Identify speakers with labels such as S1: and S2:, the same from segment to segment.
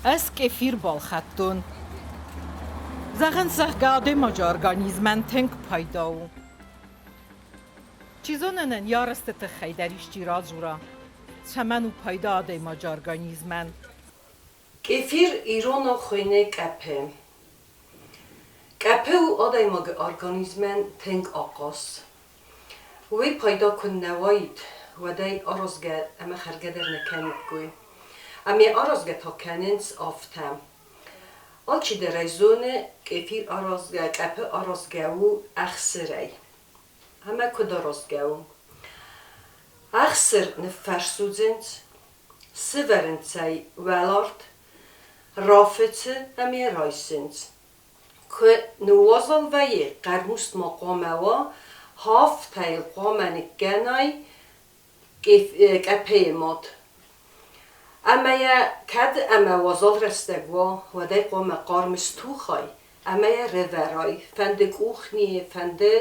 S1: Ӕз кефир балхӕдтон. Зӕгъын, зӕгъгӕ, адӕймаджы организмӕн тынг пайда у. Чи зоны нын йӕ арӕзты тыххӕй дӕр исчи радзура, цӕмӕн у пайда адӕймаджы организмӕн.
S2: Кефир иронау хуыйны къӕпе. Къӕпе у адӕймаджы организмӕн тынг ахъаз. Уый пайда куыннӕ уаид, уӕд ӕй аразгӕ ӕмӕ хӕргӕ дӕр нӕ кӕниккой. Ӕмӕ аразгӕ та кӕнынц афтӕ. Алчидӕр ӕй зоны, кефир аразгӕ, къӕпы аразгӕ у ӕхсырӕй. Ӕмӕ куыд аразгӕ у? Ӕхсыр ныффӕрсудзынц, сывӕрынц ӕй уӕларт, рафыцы ӕмӕ райсынц. Куы ныууазал вӕййы, хъӕрмуст ма хъуамӕ уа, афтӕ йыл хъуамӕ ныккӕнай къӕпейы мад. Ӕмӕ йӕ кӕд ӕмӕ уазал рӕстӕг уа, уӕд ӕй хъуамӕ хъарм стухай ӕмӕ йӕ рывӕрай, фӕнды къухнийы, фӕнды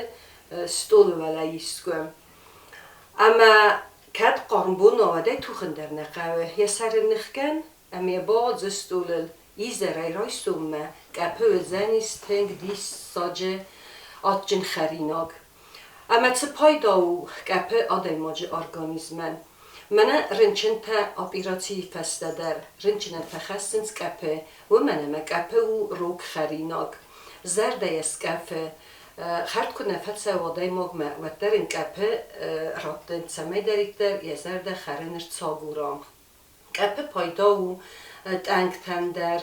S2: стъолы уӕлӕ искуы. Ӕмӕ кӕд хъарм бон уа, уӕд ӕй тухын дӕр нӕ хъӕуы, йӕ сӕр ын ныхгӕн ӕмӕ йӕ бауадз стъолыл изӕрӕй райсоммӕ къӕпы уыдзӕнис тынг диссаджы адджын хӕринаг. Ӕмӕ цы пайда у къӕпы адӕймаджы организмӕн? Мӕнӕ рынчынтӕ операцийы фӕстӕ дӕр рынчынӕн фӕхӕссынц къӕпы, уымӕн ӕмӕ къӕпы у рог хӕринаг. Зӕрдӕ йӕ скъӕфы. Хӕрд куы нӕ фӕцӕуы адӕймагмӕ, уӕддӕр ын къӕпы раттын, цӕмӕйдӕриддӕр йӕ зӕрдӕ хӕрын ӕрцагура. Къӕпы пайда у тъӕнгтӕн дӕр,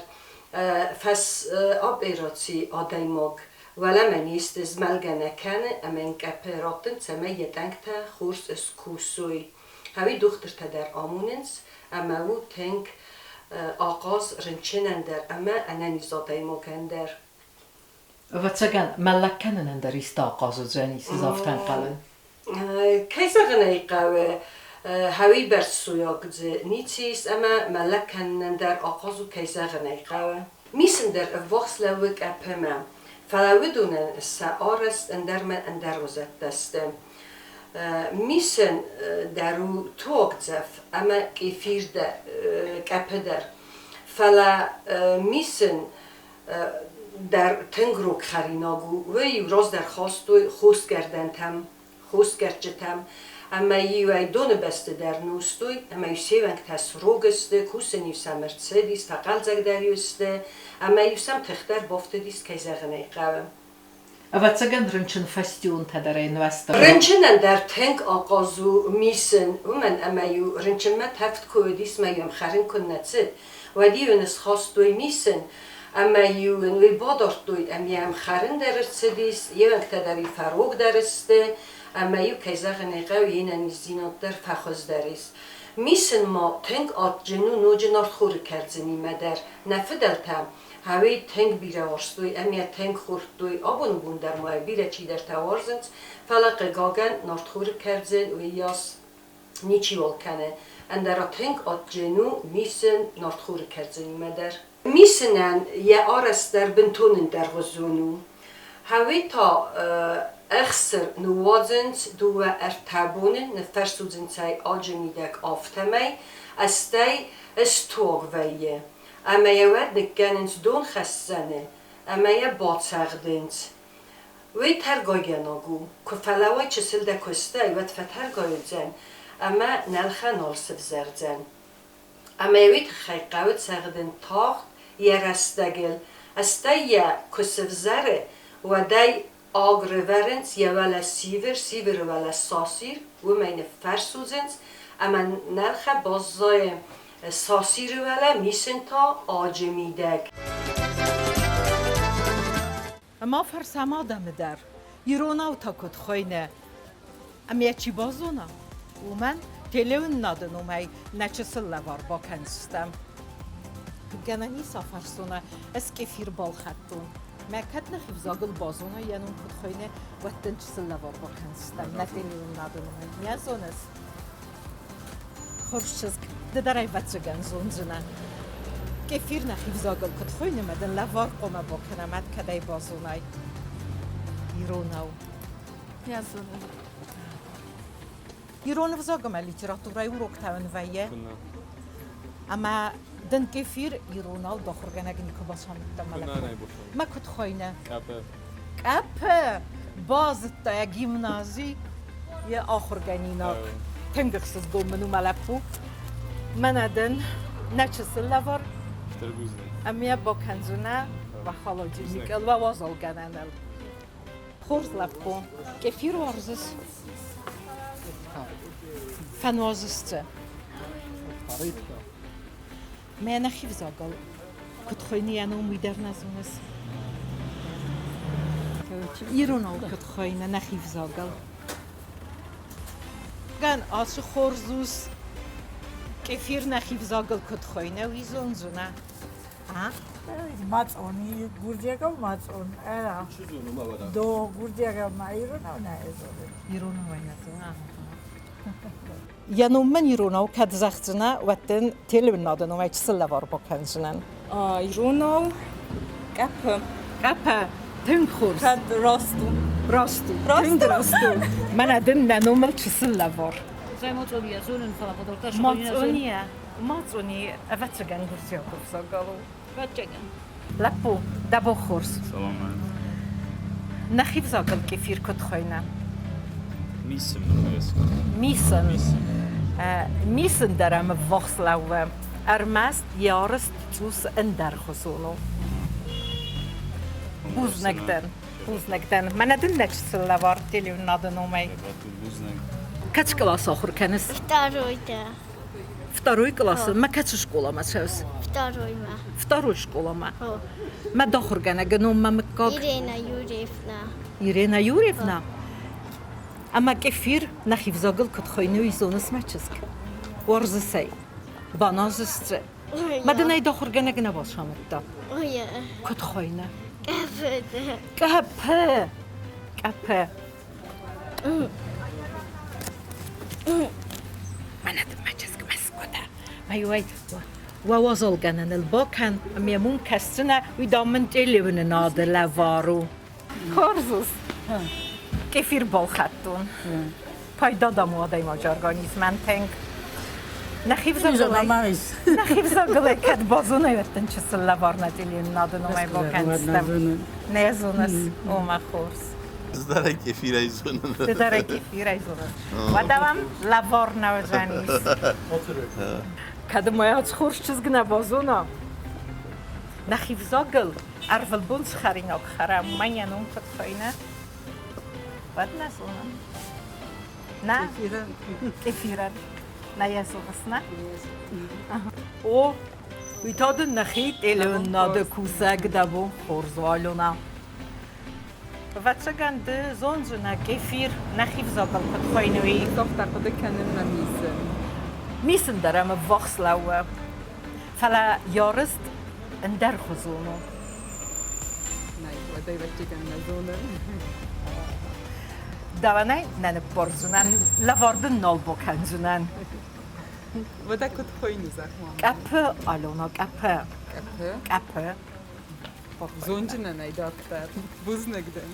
S2: фӕсопераци адӕймаг уӕлӕмӕ не сты, змӕлгӕ нӕ кӕны ӕмӕ йын къӕпы раттын, цӕмӕй йӕ тъӕнгтӕ хорз скусой. Ӕви дохтыртӕ дӕр амонынц, ӕмӕ у тынг ахъаз рынчынӕн дӕр ӕмӕ ӕнӕниз адӕймагӕн дӕр.
S1: Ӕвӕццӕгӕн, мӕллӕг кӕнынӕн дӕр исты ахъаз уыдзӕнис, ӕз афтӕ ӕнхъӕлын.
S2: Кӕй зӕгъын ӕй хъӕуы, хауибӕрц суйаг дзы ницы ис ӕмӕ мӕллӕг кӕнынӕн дӕр ахъаз у, кӕй зӕгъын ӕй хъӕуы. Мисын дӕр ӕввахс лӕууы кӕпӕмӕ, фӕлӕ уыдонӕн сӕ арӕзт ӕндӕрмӕ ӕндӕргъуызӕттӕ сты. Мисын дӕр у туагдзӕф ӕмӕ кефир дӕр, кӕпы дӕр. Фӕлӕ мисын дӕр тынг рог хӕринаг у. Уый-иу раздӕр хастой хосгӕрдӕнтӕм, хосгӕрдджытӕм ӕмӕ-иу ӕй доны бӕсты дӕр нозтой, ӕмӕ-иу се уӕнгтӕ срог сты, кусын-иу сӕм ӕрцыдис, фӕхъӕлдзӕгдӕр-иу сты, ӕмӕ-иу сӕм тых дӕр бафтыдис, кӕй зӕгъын ӕй хъӕуы.
S1: Ӕвӕццӕгӕн, рынчын фӕстиуонтӕ дӕр ӕй нуӕзта.
S2: Рынчынӕн дӕр тынг ахъаз у мисын, уымӕн ӕмӕ-иу рынчынмӕ тӕвд куы уыдис мӕ-иу ӕм хӕрын куыннӕ цыд, уӕд-иу ын схастой мисын, ӕмӕ-иу ын уый бадардтой ӕмӕ йӕм хӕрын дӕр ӕрцыдис, йе уӕнгтӕ дӕр-иу фӕрогдӕр сты, ӕмӕ-иу, кӕй зӕгъын ӕй хъӕуы, йе нӕниздзинад дӕр фӕхуыздӕр ис. Мисын ма тынг адджын у ноджы нартхоры кӕрдзынимӕ дӕр. Нӕ фыдӕлтӕ Гъӕуи тынг бирӕ уарзтой ӕмӕ тынг хордтой. Абоны бон дӕр ма бирӕ чидӕртӕ уарзынц, фӕлӕ, хъыгагӕн, нартхоры кӕрдзын уыйас ничиуал кӕны. Ӕндӕра тынг адджын у мисын нартхоры кӕрдзынимӕ дӕр. Мисынӕн йӕ арӕзт дӕр бынтон ӕндӕргъуызон у. Гъӕуи та ӕхсыр ныууадзынц дыууӕ-ӕртӕ боны, ныффӕрсудзынц ӕй аджы мидӕг афтӕмӕй, стӕй стуаг вӕййы. Ӕмӕ йӕ уӕд ныккӕнынц донхӕссӕны ӕмӕ йӕ бацӕгъдынц. Уый тӕргайгӕнаг у. Куы фӕлӕууай чысыл дӕ куыстӕй, уӕд фӕтӕргай уыдзӕн ӕмӕ нӕлхӕ нал сывзӕрдзӕн. Ӕмӕ йӕ уый тыххӕй хъӕуы цӕгъдын тагъд йӕ рӕстӕгыл, стӕй йӕ куы сывзӕры, уӕд ӕй аг рывӕрынц йӕ уӕлӕ сивыр, сивыры уӕлӕ сасир, уымӕй ныффӕрсудзынц, ӕмӕ нӕлхӕ баззайы сасиры уӕлӕ, мисын та аджы мидӕг.
S1: Ма фӕрсӕм адӕмы дӕр, иронау та куыд хуыйны? Ӕмӕ чи базона, уымӕн телеуынынады номӕй нӕ чысыл лӕвар бакӕндзыстӕм. Гӕнӕн ис афарстона, ӕз кефир балхӕдтон. Мӕ кӕд нӕхи взагыл базона йӕ ном куыд хуыйны, уӕд дын чысыл лӕвар бакӕндзыстӕм нӕ телеуынынады номӕй. Нӕ зоныс? Хорз чызг, ды дӕр ӕвӕццӕгӕн зондзынӕ. Кефир нӕхи взагыл куыд хуыйны мӕ дын лӕвар хъуамӕ бакӕнӕм, ӕд кӕдӕй базонай иронау.
S3: Нӕ зонын.
S1: Ирон ӕвзаг ӕмӕ литературӕйы уроктӕ уын вӕййы? Ӕмӕ Дын кефир иронау дохуыргӕнӕг никуы бацамыдта мӕ лӕппу. Мӕ куыд хуыйны?
S4: Къӕпы.
S1: Къӕпы! Базыдта йӕ гимнази йӕ ахуыргӕнинаг. Тынг ӕхсызгон мын у мӕ лӕппу. Мӕнӕ дын нӕ чысыл лӕвар.
S4: Стыр бузныг.
S1: Ӕмӕ бакӕндзынӕ уӕ холодильникыл, уӕ уазалгӕнӕныл. Хорз лӕппу, кефир уарзыс? Фӕнуазыс дзы? Мӕ нӕхи взагыл куыд хуыйны йӕ ном, уый дӕр нӕ зоныс? Иронау куыд хуыйны нӕхи взагыл? Гӕн ацы хорз ус кефир нӕхи взагыл куыд хуыйны, уый зондзынӕ? А?
S5: Мацъони, гурдзиагау мацъон, ӕра. До гурдзиагау ма иронау нӕ зоны.
S1: Иронау нӕ зоны. Йӕ ном мын иронау кӕд зӕгъдзынӕ, уӕд дын телеуынады номӕй чысыл лӕвар бакӕндзынӕн.
S3: Иронау къӕпы.
S1: Къӕпы. Тынг хорз.
S3: Кӕд раст у.
S1: Раст у. Тынг раст у. Мӕнӕ дын нӕ номыл чысыл лӕвар.
S6: Мацъония зонын, фӕлӕ
S1: Мацъония. Мацъони, ӕвӕццӕгӕн, гуырдзиаг ӕвзагау у.
S6: Ӕвӕццӕгӕн.
S1: Лӕппу, дӕ бон хорз.
S4: Саламат.
S1: Нӕхи взагыл кефир куыд хуыйны?
S4: Мисын ныхас.
S1: Мисын. Мисын дӕр ӕм ӕввахс лӕууы. Ӕрмӕст йӕ арӕзт цъус ӕндӕрхуызон у. Бузныг дӕн. Бузныг дӕн. Мӕнӕ дын нӕ чысыл лӕвар телеуынады номӕй.
S4: Бузныг.
S1: Кӕцы къласы ахуыр кӕныс?
S7: Второй, да.
S1: Второй къласы? Мӕ кӕцы скъоламӕ цӕуыс?
S7: Второймӕ.
S1: Второй скъоламӕ? Мӕ дохуыргӕнӕгы ном мӕ мыггаг?
S7: Ирена Юрьевна.
S1: Ирена Юрьевна? Ӕмӕ кефир нӕхи взагыл куыд хуыйны, уый зоныс, мӕ чызг? Уарзыс ӕй? Баназыс дзы? Мӕ дын ӕй дохуыргӕнӕг нӕ бацамыдта? Куыд хуыйны?
S7: Къӕпы.
S1: Къӕпы! Къӕпы. Мӕнӕ дын мӕ чызг мӕсгуытӕ. Мӕ иуӕй уӕ уазалгӕнӕныл бакӕн, ӕмӕ мын кӕсдзынӕ, уый дам мын телеуынынады лӕвар у. Хорз ус. Кефир балхӕдтон. Пайда дам у адӕймаджы организмӕн тынг. Нӕхи взагыл нӕхи взагыл кӕд базонай, уӕд дын чысыл лӕвар нӕ телеуынынады номӕй бакӕндзыстӕм. Нӕ зоныс? О, мӕ хорз.
S8: Ды дӕр ӕй кефирӕй зонын.
S1: Ды дӕр ӕй кефирӕй зоныс. Уӕдӕ уӕм лӕвар нӕ уыдзӕнис. Кӕд ма хорз чызг нӕ базона, нӕхи взагыл ӕрвылбон цы хӕринаг хӕрӕм, уымӕн йӕ ном куыд хуыйны, уӕд нӕ зонын. Нӕ? Кефирӕн. Нӕ йӕ зоныс, нӕ? О, уый та дын нӕхи телеуынады кусӕг дӕ бон хорз у, Алена. Ӕвӕццӕгӕн, ды зондзынӕ кефир нӕхи взагыл куыд хуыйны, уый.
S3: Цохтӕ хъуыды кӕнын мӕ мисын.
S1: Мисын дӕр ӕм ӕввахс лӕууы, фӕлӕ йӕ рыст ӕндӕрхуызон у.
S3: Нӕй, уӕд ӕвӕццӕгӕн нӕ зонын.
S1: Дӕуӕнӕй нӕ ныббардзынӕн, лӕвар дын нал бакӕндзынӕн.
S3: Уӕдӕ куыд хуыйны, зӕгъ-ма?
S1: Къӕпы, Алена, къӕпы.
S3: Къӕпы?
S1: Къӕпы.
S3: Зонджынӕн ӕй дарддӕр. Бузныг дын.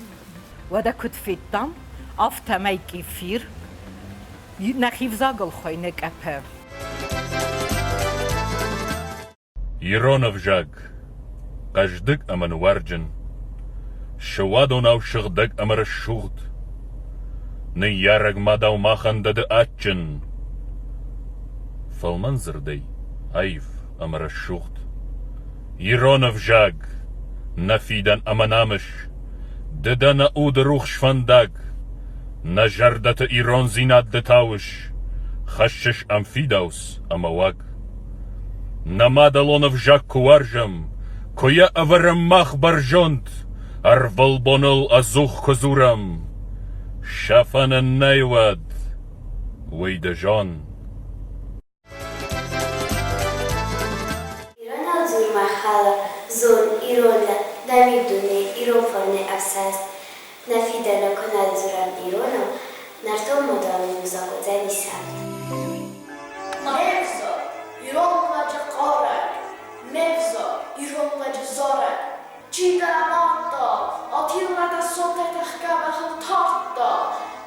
S1: Уӕдӕ куыд федтам, афтӕмӕй кефир нӕхи взагыл хуыйны къӕпы.
S9: Ирон ӕвзаг хъӕздыг ӕмӕ нуарджын, Суадонау сыгъдӕг ӕмӕ рӕсугъд. Ныййарӕг мадау махӕн дӕ ды адджын. Фӕлмӕн дзырдӕй аив ӕмӕ рӕсугъд. Ирон ӕвзаг, нӕ фидӕн ӕмӕ намыс, Ды дӕ нӕ уды рухс фӕндаг, Нӕ зӕрдӕты ирондзинад ды тауыс, Хӕссыс ӕм фидауц ӕмӕ уаг. Нӕ мадӕлон ӕвзаг куы уарзӕм, Куы йӕ ӕвӕрӕм мах бӕрзонд, Ӕрвылбон ыл ӕдзух куы дзурӕм, Сӕфӕн ын нӕй уӕд, уый ды зон.
S10: Иронау дзур мӕ хӕлар, зон, ирон дӕ, дӕ миддуне, ирон фарнӕй ӕфсӕст. Нӕ фидӕны куы нӕ дзурӕм иронау, нӕртон мадӕлон ӕвзаг уыдзӕни сӕфт.
S11: Ме взаг, ирон лӕджы хъарӕг, ме взаг, ирон лӕджы зарӕг. Чи дӕ амардта, Атиллӕ дӕ сонтӕй тӕхгӕ бӕхыл тардта,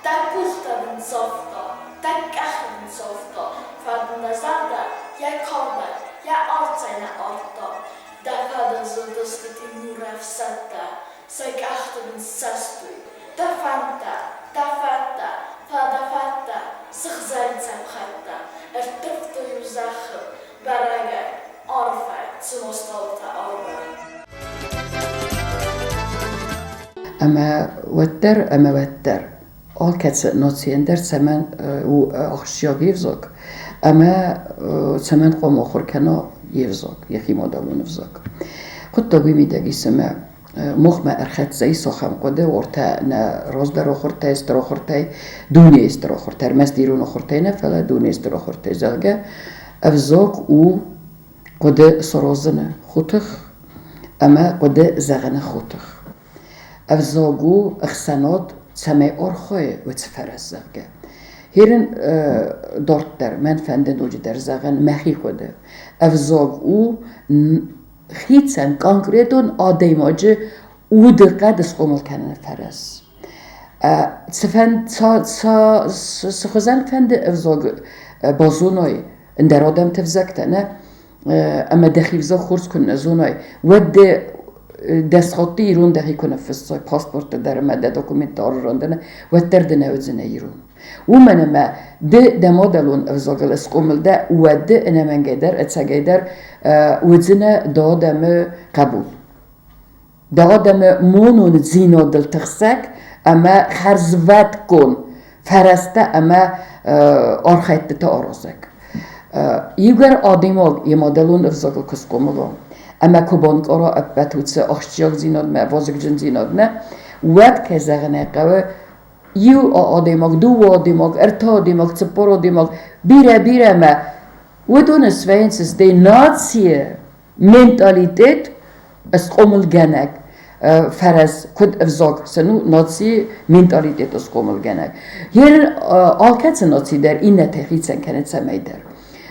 S11: дӕ къухтӕ дын цавта, дӕ къӕхтӕ дын цавта, фӕлӕ дын дӕ зӕрдӕ йӕ кардӕй Йӕ арцӕй нӕ ардта. Дӕ фӕдыл зылдысты Тимуры ӕфсӕдтӕ, Сӕ къӕхты бын ссӕстой. Дӕ фӕндтӕ, дӕ фӕттӕ, фӕлӕ дӕ фӕттӕ, Сыгъзӕрин цӕфхӕдтӕ, Ӕрттывтой-иу зӕххыл, бӕрӕгӕй, арвӕй, Цыма стъалытӕ арвӕй.
S12: Ӕмӕ уӕддӕр ӕмӕ уӕддӕр алкӕцы нацийӕн дӕр цӕмӕн у ахсджиаг йе взаг ӕмӕ цӕмӕн хъуамӕ ахуыр кӕна йе взаг, йӕхи мадӕлон ӕвзаг. Хъуыддаг уый мидӕг ис, ӕмӕ махмӕ ӕрхӕццӕ ис ахӕм хъуыды, уартӕ нӕ раздӕр ахуыртӕй, стыр ахуыртӕй, дунейы стыр ахуыртӕ, ӕрмӕст ирон ахуыртӕй нӕ, фӕлӕ дунейы стыр ахуыртӕй, зӕгъгӕ, ӕвзаг у хъуыды саразыны хотых ӕмӕ хъуыды зӕгъыны хотых. Ӕвзаг у ӕхсӕнад цӕмӕй архайы, уыцы фӕрӕз, зӕгъгӕ. Херын дарддӕр мӕн фӕнды ноджыдӕр зӕгъын мӕхи хъуыды. Ӕвзаг у хицӕн конкретон адӕймаджы удыхъӕд схъомыл кӕныны фӕрӕз. Цы хуызӕн фӕнды ӕвзаг базоной ӕндӕр адӕмты ӕвзӕгтӕ, нӕ ӕмӕ дӕхи взаг хорз куы нӕ зонай, уӕд дӕ дӕсгъӕдты ирон дӕхи куы ныффыссай, паспорттӕ дӕр ӕмӕ дӕ документтӕ арырон дӕ, уӕддӕр ды нӕ уыдзынӕ ирон. Уымӕн ӕмӕ ды дӕ мадӕлон ӕвзагыл схъомыл дӕ, уӕд ды ӕнӕмӕнгӕй дӕр, ӕцӕгӕй дӕр уыдзынӕ дӕ адӕмы хъӕбул. Дӕ адӕмы монондзинадыл тыхсӕг ӕмӕ хӕрзвӕткон фӕрӕзтӕ ӕмӕ архӕйдтытӕ аразӕг. Иугӕр адӕймаг йӕ мадӕлон ӕвзагыл куы схъомыл уа ӕмӕ куы банкъара ӕппӕт уыцы ахсджиагдзинадмӕ, вазыгджындзинадмӕ, уӕд, кӕй зӕгъын ӕй хъӕуы, иу адӕймаг, дыууӕ адӕймаг, ӕртӕ адӕймаг, цыппар адӕймаг, бирӕ-бирӕ ӕмӕ уыдоны свӕййынц стӕй нацийы менталитет схъомылгӕнӕг фӕрӕз, куыд ӕвзаг сын у нацийы менталитет схъомылгӕнӕг. Йе алкӕцы наци дӕр иннӕтӕй хицӕн кӕны цӕмӕйдӕр.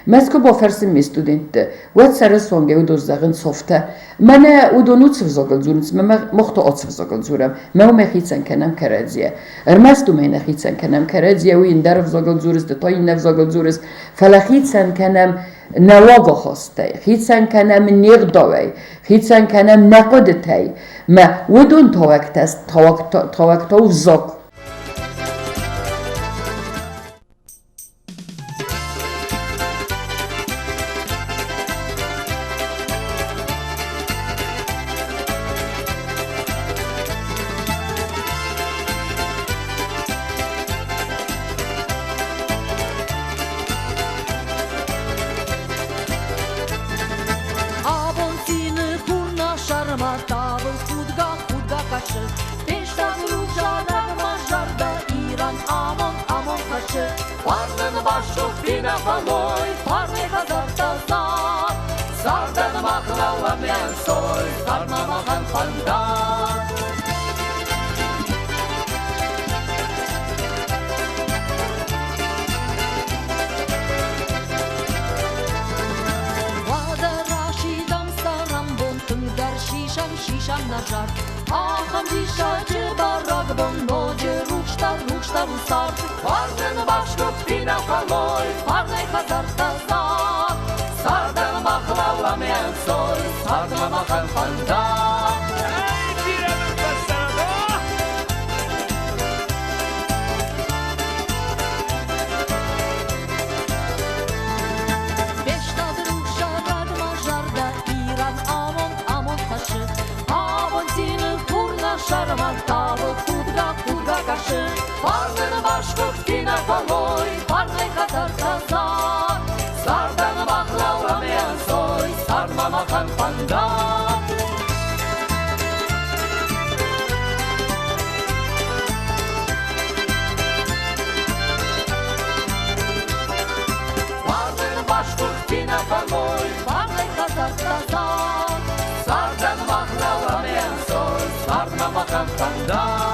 S12: Мӕскуы бафӕрсын ме студентты, уӕд сӕрысонгӕй уыдон зӕгъынц софтӕ. Мӕнӕ уыдон уыцы взагыл дзурынц, мах та ацы взагыл дзурӕм. Мӕ уымӕй хицӕн кӕнӕм кӕрӕдзийӕ. Ӕрмӕст уымӕй нӕ хицӕн кӕнӕм кӕрӕдзийӕ, уый ӕндӕр ӕвзагыл дзурыс, ды та иннӕ ӕвзагыл дзурыс. Фӕлӕ хицӕн кӕнӕм нӕ уагахастӕй, хицӕн кӕнӕм не гъдауӕй, хицӕн кӕнӕм нӕ хъуыдытӕй. Мӕ уыдон тауӕгтӕ, тауӕгтӕ у взаг.
S13: Абон цины хур нӕ сӕрмӕ тавы, худгӕ, худгӕ кӕсы. Фестад рухсадӕг мӕ зӕрдӕ, Ирӕн амонд, амонд хӕссы. Фарнӕн басгуыхти нӕ фӕллой, фарнӕй хӕдзӕрттӕ цард. Цардӕн мах лӕууӕм ӕнцой, цардмӕ махӕн фӕндаг. Уӕдӕ расидӕм цӕрӕнбон, тынгдӕр сисӕм, сисӕм нӕ зард. Ахӕм диссаджы бӕрӕгбон ноджы рухсдӕр, рухсдӕр у цард. Фарнӕн басгуыхти нӕ фӕллой, фарнӕй хӕдзӕрттӕ цард. Цардӕн мах лӕууӕм ӕнцой, цардмӕ махӕн фӕндаг. Фестад рухсарӕг мӕ зӕрдӕ, Ирӕн амонд, амонд хӕссы. Абон цины хур нӕ сӕрмӕ тавы, худгӕ, худгӕ кӕсы. Фарнӕн басгуыхти нӕ фӕллой, фарнӕй хӕдзӕрттӕ цард. Цардӕн мах лӕууӕм ӕнцой, цардмӕ махӕн фӕндаг. Фарнӕн басгуыхти нӕ фӕллой, фарнӕй хӕдзӕрттӕ цард. Цардӕн мах лӕууӕм ӕнцой, цардмӕ махӕн фӕндаг.